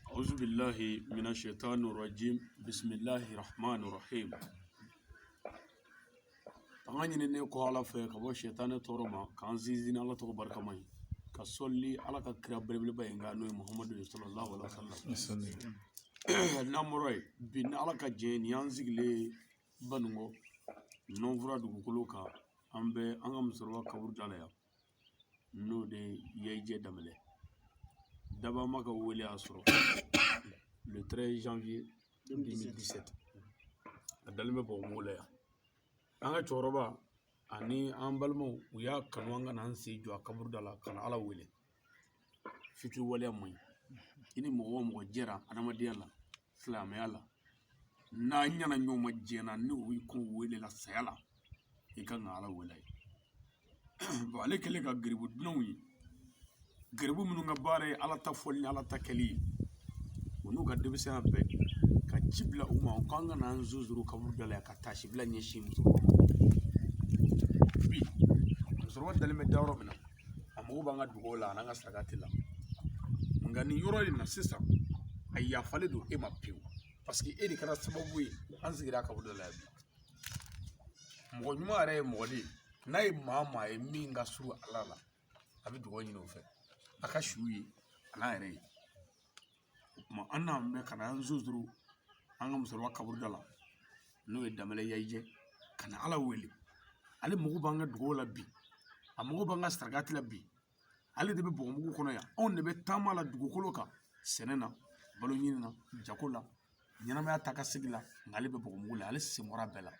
أعوذ بالله من الشيطان الرجيم بسم الله الرحمن الرحيم Tanga ɲininen kɔ Ala fɛ ka bɔ sɛtanɛ tɔɔrɔ ma k'an sinsin ni Ala tɔgɔ barikama ye ka sɔli Ala ka kira belebeleba in kan n'o ye Muhamadu ye sallallahu alaihi wasallam. N'an bɔra yen bi ni Ala ka jɛn nin y'an sigilen ye Banikɔ Nɔnfura dugukolo kan, an bɛ an ka musokɔrɔba kaburu da la yan n'o de ye Yayijɛ Danbɛlɛ. Dabama ka wele y'a sɔrɔ le 13 janvier 2017, a dalen bɛ Bɔgɔmugu la yan. An ka cɛkɔrɔba ani an balimaw u y'a kanu an ka na an sen jɔ a kaburu da la ka na Ala wele. Fitiriwaleya man ɲi. I ni mɔgɔ o mɔgɔ jɛra adamadenya la, silamɛya la, n'a ɲɛna ɲɔgɔn ma diɲɛ na, ni o y'i ko wele la saya la, i kan ka Ala wele a ye. Bon, ale kɛlen ka garibu dunanw ye, garibu minnu ka baara ye Ala ta fɔli ni Ala ta kɛli ye, u n'u ka denmisɛnya bɛɛ ka ci bila u ma k'an ka na an zozoro kaburu da la yan ka taasi bila ɲɛsin musokɔrɔba ma. Bi musokɔrɔba dalen bɛ da yɔrɔ min na, a mago b'an ka dugawu la an'an ka sarakati la. Nka nin yɔrɔ in na sisan, a yafalen don e ma pewu, parce que e de kɛra sababu ye an sigira a kaburu da la yan bi. Mɔgɔ ɲuman yɛrɛ ye mɔgɔ de ye, n'a ye maa maa ye min ka surun Ala la, a bɛ dugawu ɲini o fɛ a ka su ye a n'a yɛrɛ ye. O tuma an n'an bɛ ka na an zozoro an ka musokɔrɔba kaburu da la n'o ye Danbɛlɛ Yayijɛ, ka na Ala wele. Ale mago b'an ka dugawu la bi, a mago b'an ka sarakati la bi. Ale de bɛ Bɔgɔmugu kɔnɔ yan, anw de bɛ taama la dugukolo kan, sɛnɛ na, balo ɲini na, jago la, ɲɛnamaya ta ka segi la, nka ale bɛ Bɔgɔmugu la, ale sen bɔra bɛɛ la.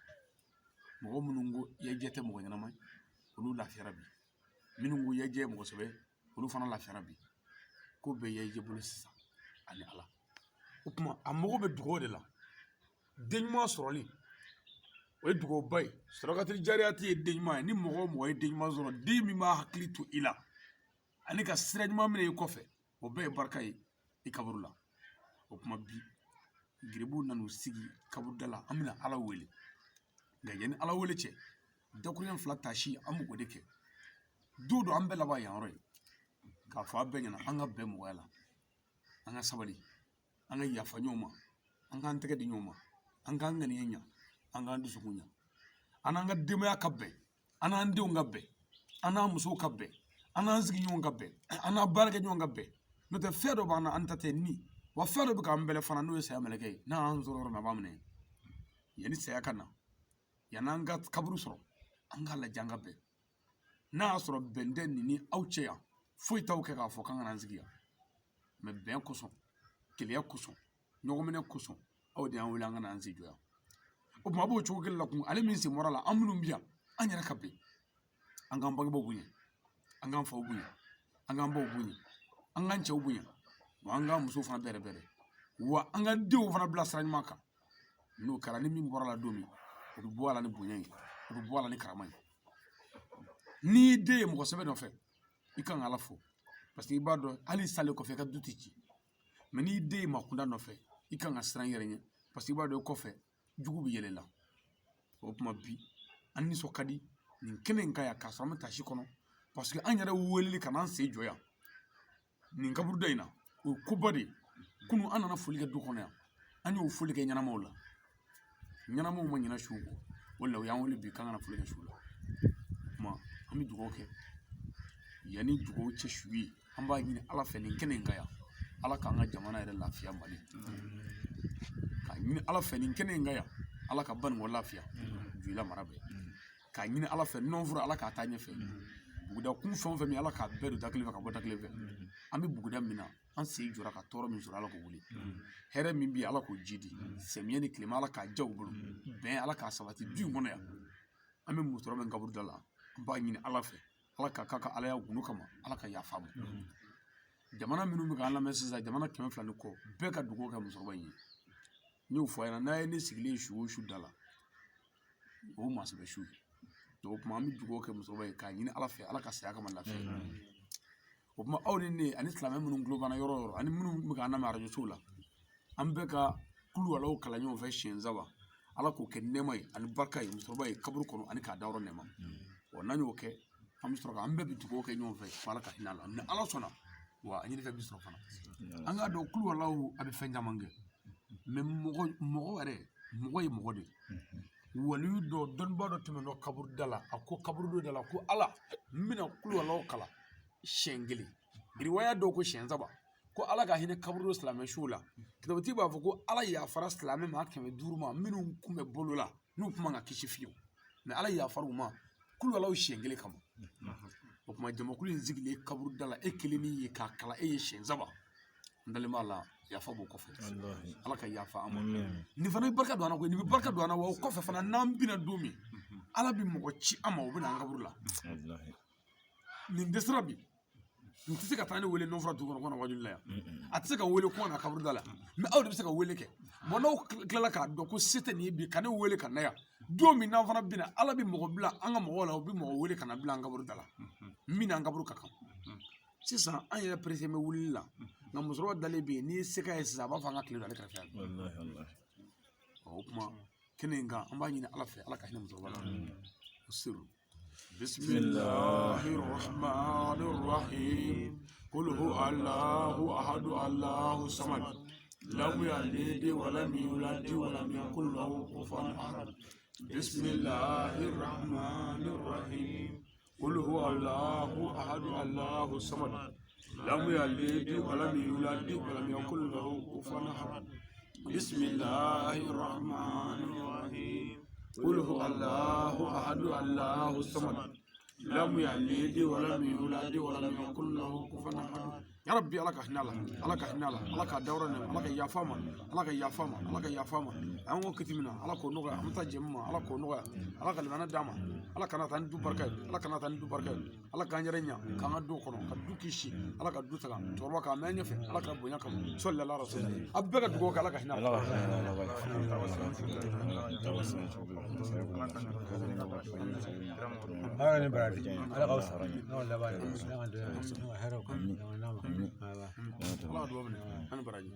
Mɔgɔ minnu ko Yayijɛ tɛ mɔgɔ ɲɛnama ye, olu lafiyara bi. Minnu ko Yayijɛ ye mɔgɔ sɛbɛ ye, olu fana lafiyara bi. Ko bɛɛ Yayijɛ bolo sisan ani Ala. O tuma a mago bɛ dugawu de la. Den ɲuman sɔrɔli o ye dugawuba ye. Sarakatili jariyati ye den ɲuman ye. Ni mɔgɔ o mɔgɔ ye den ɲuman sɔrɔ, den min b'a hakili to i la ani ka sira ɲuman minɛ i kɔfɛ, o bɛɛ ye barika ye i kaburu la. O tuma bi garibuw nan'u sigi kaburu da la, an bɛna Ala wele. Nka yanni Ala wele cɛ, dakuruɲɛ fila taasi an b'o de kɛ. Don dɔ an bɛɛ laban yan yɔrɔ ye k'a fɔ a bɛɛ ɲɛna, an ka bɛn mɔgɔya la, an ka sabali, an ka yafa ɲɔgɔn ma, an k'an tɛgɛ di ɲɔgɔn ma, an k'an ŋaniya ɲa, an k'an dusukun ɲa, an n'an ka denbaya ka bɛn, an n'an denw ka bɛn, an n'an musow ka bɛn, an n'an sigiɲɔgɔnw ka bɛn, an n'an baarakɛɲɔgɔn ka bɛn. N'o tɛ, fɛn dɔ b'an na an ta tɛ ni wa fɛn dɔ bɛ k'an bɛlɛ fana, n'o ye saya mɛlɛkɛ ye. N'a y'an sɔrɔ yɔrɔ min, a b'a minɛ. Yanni saya ka na, yanni an ka kaburu sɔrɔ, an k'a lajɛ an ka bɛn. N'a y'a sɔrɔ bɛn tɛ nin ni aw cɛ yan, foyi t'aw kɛ k'a fɔ k'an kana an sigi yan. Mɛ bɛn kosɔn, keleya kosɔn, ɲɔgɔnminɛ kosɔn, aw de y'an wele an ka na an sen jɔ yan. O tuma a b'o cogo kelen la kun, ale min sen bɔra la, an minnu bɛ yan, an yɛrɛ ka bɛn, an k'an bangebaaw bonya, an k'an faw bonya, an k'an baw bonya, an k'an cɛw bonya, wa an k'an musow fana bɛrɛ bɛrɛ, wa an ka denw fana bila sira ɲuman kan. N'o kɛra, ni min bɔra la don min, o bɛ bɔ a la ni bonya ye, o bɛ bɔ a la ni karama ye. N'i y'i den ye mɔgɔ sɛbɛ nɔfɛ, i kan ka Ala fo, parce que i b'a dɔn hali salen kɔfɛ i ka du tɛ ci. Mɛ n'i den ye maa kunda nɔfɛ, i kan ka siran i yɛrɛ ɲɛ, parce que i b'a dɔn i kɔfɛ jugu bɛ yɛlɛ la. O tuma bi an nisɔn ka di nin kɛnɛ in kan yan k'a sɔrɔ an bɛ taasi kɔnɔ, parce que an yɛrɛ weleli ka n'an sen jɔ yan nin kaburuda in na, o ye koba de ye. Kunun an nana foli kɛ du kɔnɔ yan, an y'o foli kɛ ɲɛnamaw la, ɲɛnamaw ma ɲinɛ suw kɔ. O de la u y'an wele bi k'an kana foli kɛ su la. O tuma an bɛ dugawu kɛ. Yanni dugawu cɛ su ye, an b'a ɲini Ala fɛ nin kɛnɛ in kan yan, Ala k'an ka jamana yɛrɛ lafiya, Mali. K'a ɲini Ala fɛ nin kɛnɛ in kan yan, Ala ka Banikɔ lafiya, Joyila mara bɛɛ. K'a ɲini Ala fɛ Nɔnfura, Ala k'a taa ɲɛfɛ. Buguda kun fɛn o fɛn min, Ala k'a bɛɛ don da kelen fɛ ka bɔ da kelen fɛ. An bɛ buguda min na, an sen jɔra ka tɔɔrɔ min sɔrɔ, Ala k'o wuli. Hɛrɛ min bɛ yen, Ala k'o ji di. Samiya ni tilema, Ala k'a diya u bolo. Bɛn, Ala k'a sabati du in kɔnɔ yan. An bɛ musokɔrɔba min kaburu da la, an b'a ɲini Ala fɛ, Ala ka k'a ka Alaya gundo kama, Ala ka yafa ma. Jamana minnu bɛ k'an lamɛn sisan, jamana 200 ni kɔ, bɛɛ ka dugawu kɛ musokɔrɔba in ye. N y'o fɔ a ɲɛna, n'a ye ne sigilen su o su da la, o masɛbɛ su ye. O tuma an bɛ dugawu kɛ musokɔrɔba ye k'a ɲini Ala fɛ, Ala ka saya kama lafiya. O tuma aw ni ne ani silamɛ minnu tulo b'an na yɔrɔ o yɔrɔ, ani minnu bɛ k'an lamɛn arajosow la, an bɛɛ ka kulu walaw kalan ɲɔgɔn fɛ siɲɛ 3. Ala k'o kɛ nɛɛma ye ani barika ye musokɔrɔba ye kaburu kɔnɔ ani k'a dayɔrɔ nɛɛma. Wa n'an y'o kɛ, an bɛ sɔrɔ ka an bɛɛ bɛ dugawu kɛ ɲɔgɔn fɛ ko Ala ka hinɛ a la. Ni Ala sɔnna, wa a ɲinifɛn bɛ sɔrɔ fana. An k'a dɔn kulu walaw a bɛ fɛn caman kɛ, mɛ mɔgɔ mɔgɔ yɛrɛ, mɔgɔ ye mɔgɔ de ye. Waliyu dɔ, dɔnnibaa dɔ tɛmɛnɔ kaburu da la, a ko kaburu da la ko Ala, n bɛna kulu walaw kalan siɲɛ 1. Riwaya dɔw ko siɲɛ 3, ko Ala ka hinɛ kaburu silamɛ suw la. Kitabutigi b'a fɔ ko Ala yafara silamɛ maa 500 ma minnu kun bɛ bolo la, n'u kun man ka kisi fiyewu, mɛ Ala yafara u ma kulu walaw siɲɛ 1 kama. O tuma jamakulu in sigilen kaburu da la, e kelen min ye k'a kalan e ye siɲɛ 3, n dalen b'a la yafa b'o kɔfɛ. Ala ka yafa an ma. Nin fana bɛ barika don an na koyi, nin bɛ barika don an na. Wa o kɔfɛ fana, n'an bɛna don min, Ala bɛ mɔgɔ ci an ma, o bɛ na an kaburu la. Nin dɛsɛra bi, nin tɛ se ka taa ne wele nɔnfura dugu kɔnɔ ko na wajuli la yan, a tɛ se ka wele ko na kaburu da la, mɛ aw de bɛ se ka wele kɛ. Bɔn, n'aw tilala k'a dɔn ko se tɛ nin ye bi ka ne wele ka na yan, don min n'an fana bɛna, Ala bɛ mɔgɔ bila an ka mɔgɔw la, u bɛ mɔgɔ wele ka na bila an kaburu da la min n'an kaburu ka kan. Sisan an yɛrɛ perese bɛ wulili la, nka musokɔrɔba dalen bɛ yen, n'i ye se k'a ye sisan, a b'a fɔ an ka tile don ale kɛrɛfɛ yan. O kuma kɛnɛ in kan, an b'a ɲini Ala fɛ, Ala ka hinɛ musokɔrɔba la. O seru. بسم الله الرحمن الرحيم. قل هو الله أحد الله الصمد لم يلد ولم يولد ولم يكن له كفوا أحد. بسم الله الرحمن الرحيم. قل هو الله أحد الله الصمد لم يلد ولم يولد ولم يكن له كفوا أحد. بسم الله الرحمن الرحيم. قل هو الله أحد الله الصمد لم يلد ولم يولد ولم يكن له كفوا أحد. Ya Rabbi, Ala ka hinɛ a la, Ala ka hinɛ a la, Ala ka dawura nɛma, Ala ka yafa ma, Ala ka yafa ma, Ala ka yafa ma. An ko kiti min na, Ala k'o nɔgɔya. An bɛ taa jɛmu ma, Ala k'o nɔgɔya. Ala ka limaniya d'an ma. Ala kana taa ni du barika ye, Ala kana taa ni du barika ye. Ala k'an yɛrɛ ɲa, k'an ka du kɔnɔ, ka du kisi, Ala ka du taga cɛkɔrɔba k'a mɛn ɲɛfɛ, Ala ka bonya kama. Sɔli ala rasul. A bɛɛ ka dugawu kɛ, Ala ka hinɛ a la. Ala ni baraji, Ala k'aw sara n'aw laban ye, Ala ka dɛmɛ, Ala ka hɛrɛw kɛ, Ala ka n'a ma. Ala ka dugawu minɛ, an ni baraji.